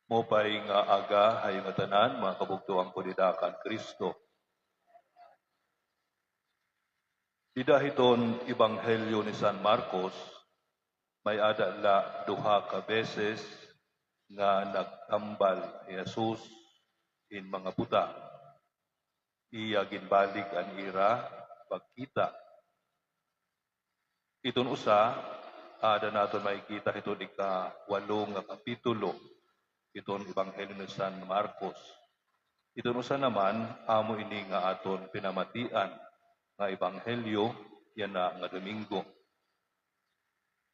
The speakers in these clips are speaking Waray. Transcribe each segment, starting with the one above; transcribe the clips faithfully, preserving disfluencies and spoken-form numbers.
Maupay nga aga ha iyo ngatanan, mga kabugtoan ko dida kan Kristo. Dida hiton Ebanghelyo ni San Marcos, may-ada la duha ka beses nga nagtambal hi Jesus hin mga buta. Iya ginbalik an ira pagkita. Iton usa, aada naton makikita hiton ikawalo nga kapitulo hiton Ebanghelyo ni San Marcos. Iton usa naman, amo ini nga aton pinamatian nga ebanghelyo yana nga Domingo.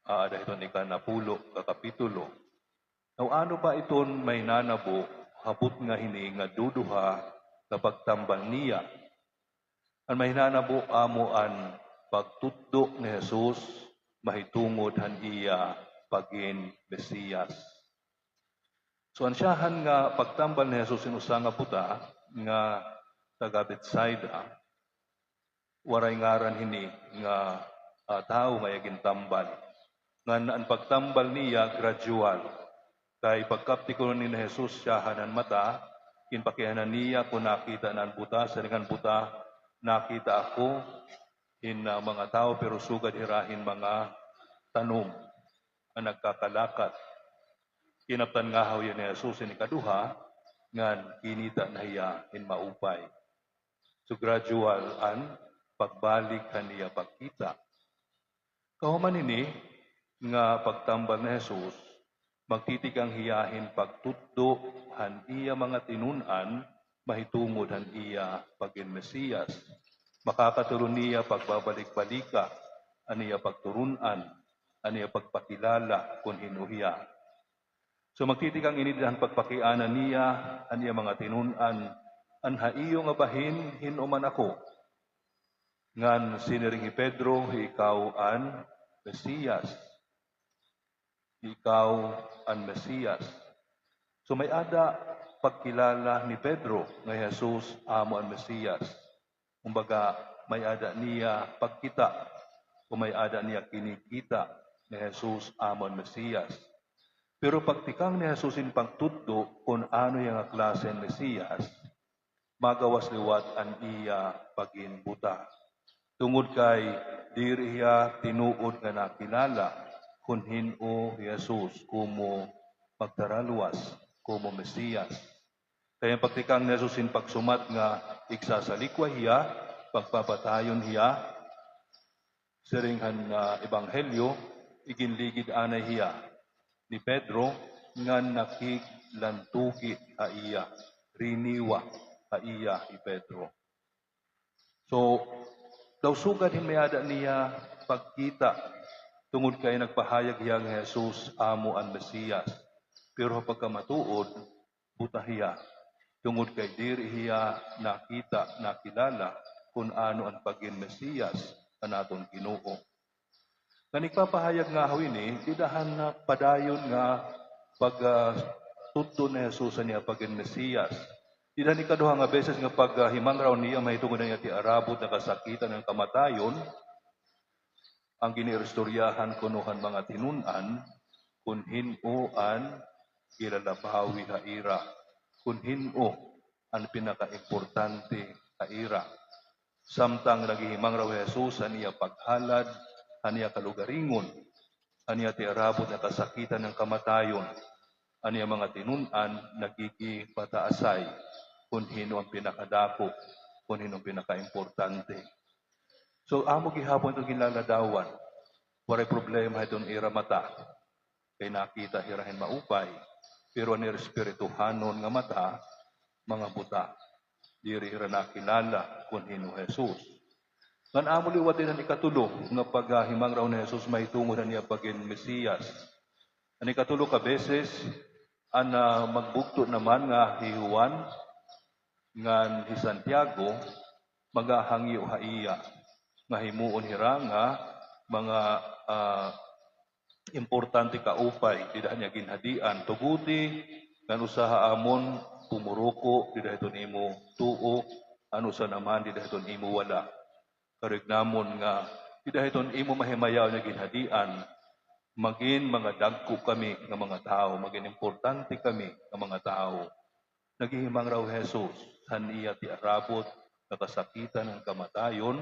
Aada hiton ikanapulo ka kapitulo. Now, ano ba iton mahinanabo ha butnga hini nga duduha nga pagtambal niya? An mahinanabo amo an pagtutdo ni Jesus mahitungod han iya pagin Mesiyas. So, an syahan nga pagtambal ni Jesus hin usa nga buta nga taga Betsaida, waray ngaran hini nga, ah, tawo nga iya gintambal. Ngan an pagtambal niya gradual. Kay pagkapti kuno ni Jesus syahan han mata, ginpakianan niya kon nakita na an buta, siring han buta, "Nakita ako hin, ah, mga tawo, pero sugad hira hin mga tanom nga nagkakalakat." Kinaptan ngahaw hiya ni Jesus hin ikaduha, ngan kinita na hiya hin maupay. So, gradual an pagbalik han iya pagkita. Kahuman hini nga pagtambal ni Jesus, magtitikang hiya hin pagtutdo han iya mga tinun-an mahitungod han iya pagin Mesiyas. Makakatulon niya pagbabalik-balika an iya pagturun-an, an iya pagpakilala kon hin-o hiya. So, magtitikang ini dida han pagpakiana niya han iya mga tinun-an, "An ha iyo nga bahin, hin-o man ako?" Ngan siniring hi Pedro, "Ikaw an Mesiyas. Ikaw an Mesiyas." So, may-ada pagkilala ni Pedro nga hi Jesus amo an Mesiyas. Kumbaga, may-ada niya pagkita, o may-ada niya kinikita nga hi Jesus amo an Mesiyas. Pero pagtikang ni Jesus hin pagtutdo kon ano hiya nga klase hin Mesiyas, magawas liwat an iya pagin buta. Tungod kay diri hiya tinuod nga nakilala kon hin-o hi Jesus komo magtaralwas, komo Mesiyas. Kay an pagtikang ni Jesus hin pagsumat nga igsasalikwa hiya, pagpapatayon hiya, siring han, ah, ebanghelyo, iginligid anay hiya ni Pedro ngan nakiglantugi ha iya, riniwa ha iya hi Pedro. So, daw sugad hin may-ada niya pagkita, tungod kay nagpahayag hiya nga hi Jesus amo an Mesiyas. Pero ha pagkamatuod, buta hiya, tungod kay diri hiya nakita, nakilala kon ano an pagin Mesiyas an aton Ginoo. Ngan igpapahayag ngahaw ini dida han padayon nga pag, ah, tudlo ni Jesus han iya pagin Mesiyas. Dida han ikaduha nga beses nga paghimangraw niya mahitungod han iya tiarabot nga kasakitan ngan kamatayon, an gin-iristoryahan kuno han mga tinun-an kon hin-o an gilalabawi ha ira, kon hin-o an pinakaimportante ha ira. Samtang naghihimangraw hi Jesus han iya paghalad han iya kalugaringon, han iya tiarabot nga kasakitan ngan kamatayon, an iya mga tinun-an nagigipataasay kon hin-o an pinakadako, kon hin-o an pinakaimportante. So, amo gihapon iton ginlaladawan. Waray problema hiton ira mata, kay nakita hira hin maupay. Pero an ira espirituhanon nga mata, mga buta. Diri hira nakilala kon hin-o hi Jesus. Ngan amo liwat dida an ikatulo nga paghimangraw ni Jesus mahitungod han iya pagin Mesiyas. An ikatulo ka beses, an, ah, magbugto naman nga hi Juan ngan hi Santiago, maghahangyo ha iya nga himoon hira nga mga, ah, importante kaupay dida han iya ginhadian. Tuguti nga an usa ha amon pumuruko dida hiton imo tuo, an usa naman dida hiton imo wala. Karuyag namon nga dida hiton imo mahimayaon nga ginhadian, Magin mga dagko kami nga mga tawo, magin importante kami nga mga tawo. Naghihimangraw hi Jesus, han iya tiarabot nga kasakitan han kamatayon,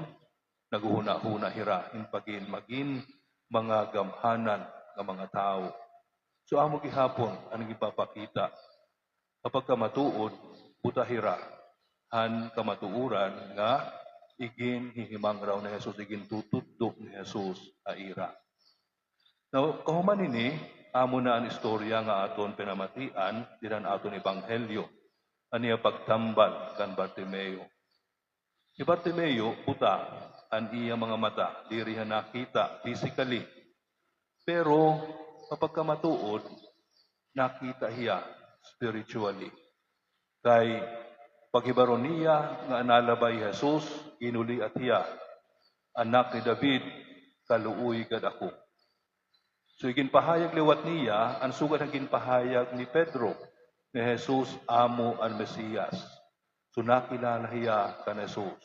naghuhunahuna hira hin pagin magin mga gamhanan nga mga tawo. So, amo gihapon an ginpapakita. Kapag ka matuod, buta hira han kamatuoran nga iginhihimangraw ni Jesus, igintutudlo ni Jesus ha ira. Now, kahuman hini, amo na an istorya nga aton pinamatian dida han aton ebanghelyo, an iya pagtambal kan Bartimeo. Hi Bartimeo, buta an iya mga mata, diri hiya nakita physically. Pero, kapag ka matuod, nakita hiya spiritually. Kay, paghibaro niya nga an nalabay hi Jesus, ginuliat hiya, "Anak ni David, kaluoy gad ako." So, iginpahayag liwat niya an sugad han ginpahayag ni Pedro, nga Jesus amo an Mesiyas. So, nakilala hiya kan Jesus.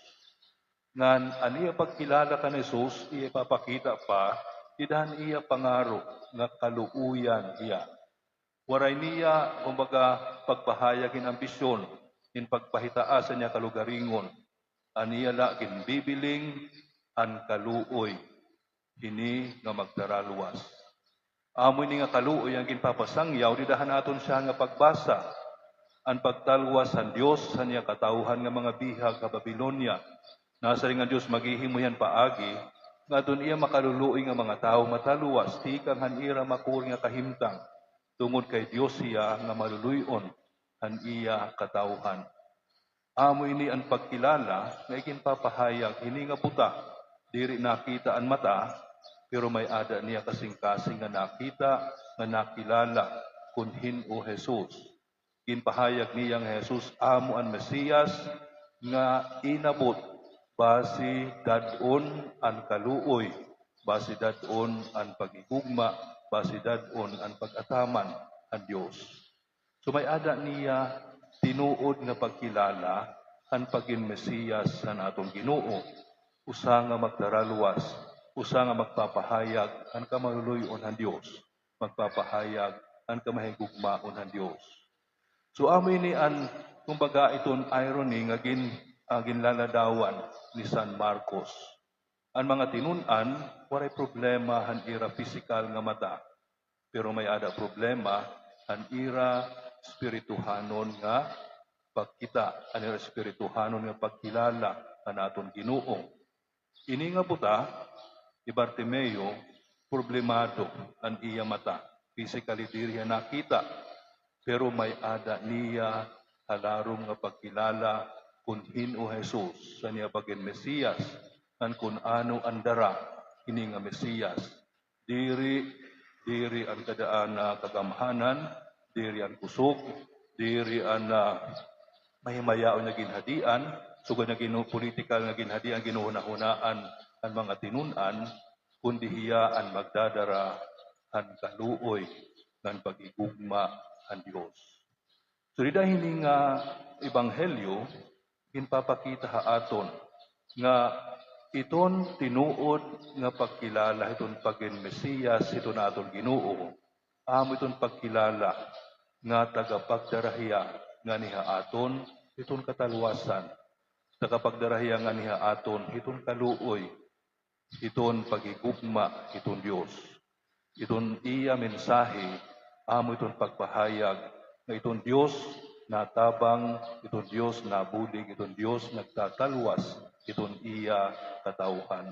Ngan an iya pagkilala kan Jesus, iya ipapakita pa, dida han iya pangaro nga kaluoyan hiya. Waray niya, kumbaga, pagpahayag hin ambisyon, hin pagpahitaas han iya kalugaringon. An iya la ginbibiling an kaluoy hini nga magtaralwas. Amo ini nga kaluoy an ginpapasangyaw dida han aton siyahan nga pagbasa. An pagtalwas han Dios han iya katawhan nga mga bihag ha Babilonia. Nasiring an Dios, maghihimo hiya hin paagi nga adton iya makaluluoy nga mga tawo matalwas tikang han ira makuri nga kahimtang, tungod kay Dios hiya nga maluluy-on han iya katawhan. Amo ini an pagkilala nga iginpapahayag hini nga buta. Diri nakita an mata, pero may-ada niya kasingkasing nga nakita, nga nakilala kon hin-o Jesus. Ginpahayag niya nga Jesus amo an Mesiyas nga inabot basi dad-on an kaluoy, basi dad-on an paghigugma, basi dad-on an pag-ataman han Dios. So, may-ada niya tinuod nga pagkilala han pagin Mesiyas han aton Ginoo, usa nga magtaralwas, usa nga magpapahayag han kamaluluy-on han Dios, magpapahayag han kamahigugmaon han Dios. So, amo ini an, kumbaga, iton irony nga gin-, ah, ginlaladawan ni San Marcos. An mga tinun-an, waray problema han ira pisikal nga mata, pero may-ada problema han ira espirituhanon nga pagkita, an ira espirituhanon nga pagkilala kan aton Ginoo. Ini nga buta, hi Bartimeo, problemado an iya mata. Physically, diri hiya nakita, pero may-ada niya halarom nga pagkilala kon hin-o Jesus, an iya pagin Mesiyas, ngan kon ano an dara hini nga Mesiyas. Diri, diri an kadaan nga kagamhanan, diri an kusog, diri an, ah, mahimayaon nga ginhadian, sugad nga ginu-, politikal nga ginhadian, ginuhunahunaan an mga tinun-an, kundi hiya an magdadara han kaluoy ngan paghigugma han Dios. So, dida hini nga ebanghelyo, ginpapakita ha aton nga iton tinuod nga pagkilala hiton pagin Mesiyas hiton aton Ginoo, amo iton pagkilala nga tagapagdara hiya ngani ha aton hiton katalwasan, tagapagdara hiya ngani ha aton hiton kaluoy, hiton paghigugma hiton Dios. Iton iya mensahe, amo iton pagpahayag nga iton Dios natabang, iton Dios nabulig, iton Dios nagtatalwas hiton iya katawhan.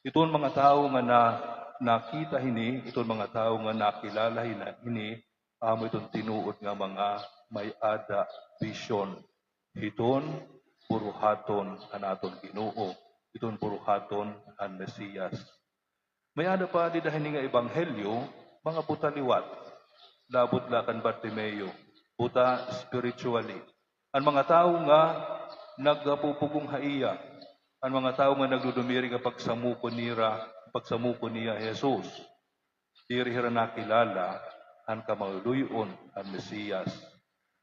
Iton mga tawo nga na-, nakita hini, iton mga tawo nga nakilala hina-, hini, amo iton tinuod nga mga may-ada vision hiton buruhaton han aton Ginoo, hiton buruhaton han Mesiyas. May-ada pa dida hini nga ebanghelyo, mga buta liwat, labot la kan Bartimeo, buta spiritually. An mga tawo nga nagapupugong ha iya, an mga tawo nga nagdudumiri nga pagsamukon nira, pagsamukon niya Jesus. Diri hira nakilala an kamaluluy-on, an Mesiyas.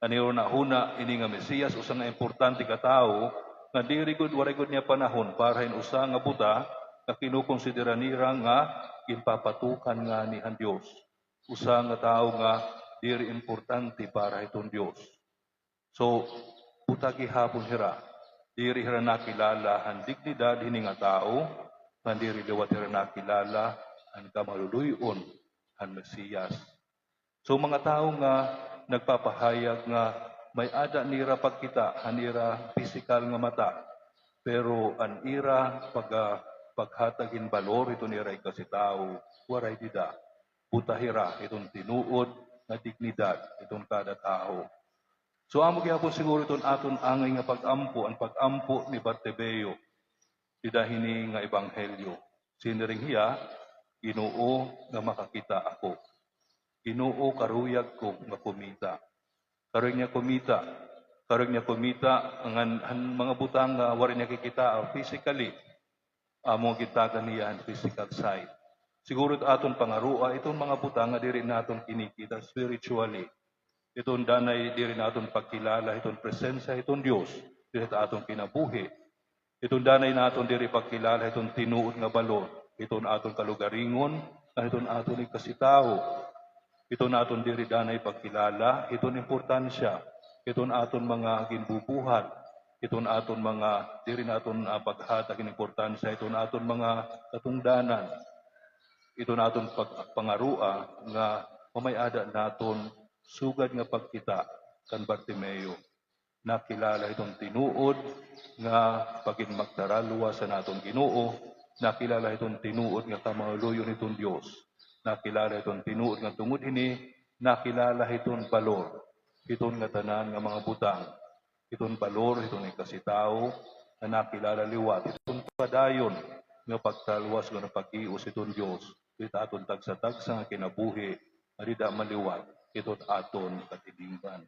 An iya hunahuna, ini nga Mesiyas, usa nga importante ka tawo, nga diri gud, waray gud niya panahon para hin usa nga buta nga kinukonsidera nira nga ginpapatukan ngani han Dios. Usa nga tawo nga diri importante para hiton Dios. So, buta gihapon hira. Diri hira nakilala han dignidad hini nga tawo, ngan diri liwat hira nakilala han kamaluluy-on han Mesiyas. So, mga tawo nga nagpapahayag nga may-ada nira pagkita han ira pisikal nga mata, pero an ira pag-, paghatag hin balor hiton ira ikasitawo, waray dida. Buta hira hiton tinuod nga dignidad hiton kada tawo. So, amo gihapon siguro iton aton angay nga pag-ampo, an pag-ampo ni Bartimeo dida hini nga ebanghelyo. Siniring hiya, "Ginoo, nga makakita ako. Ginoo, karuyag ko nga kumita." Karuyag niya kumita. Karuyag niya kumita, ngan han mga butang nga waray niya kikitaa physically, amo gitagan niya an physical sight. Siguro it aton pangaroa, iton mga butang nga diri naton kinikita spiritually. Iton danay diri naton pagkilala hiton presensya hiton Dios diri ha aton kinabuhi. Iton danay naton diri pagkilala hiton tinuod nga balor hiton aton kalugaringon, ngan hiton aton ikasitawo. Iton aton diri danay pagkilala hiton importansya hiton aton mga ginbubuhat, hiton aton mga diri naton, ah, paghatag hin importansya hiton aton mga katungdanan, iton aton pag-, pangaroa nga mamay-ada naton sugad nga pagkita kan Bartimeo. Nakilala hiton tinuod nga paginmagtaralwas han aton Ginoo, nakilala hiton tinuod nga kamaluloy-on hiton Dios, nakilala hiton tinuod nga tungod hini, nakilala hiton balor hiton ngatanan nga mga butang, hiton balor hiton ikasitawo nga nakilala liwat hiton padayon nga pagtalwas ngan paghius hiton Dios hit aton tagsa-tagsa nga kinabuhi nga dida maliwat hiton aton katilingban.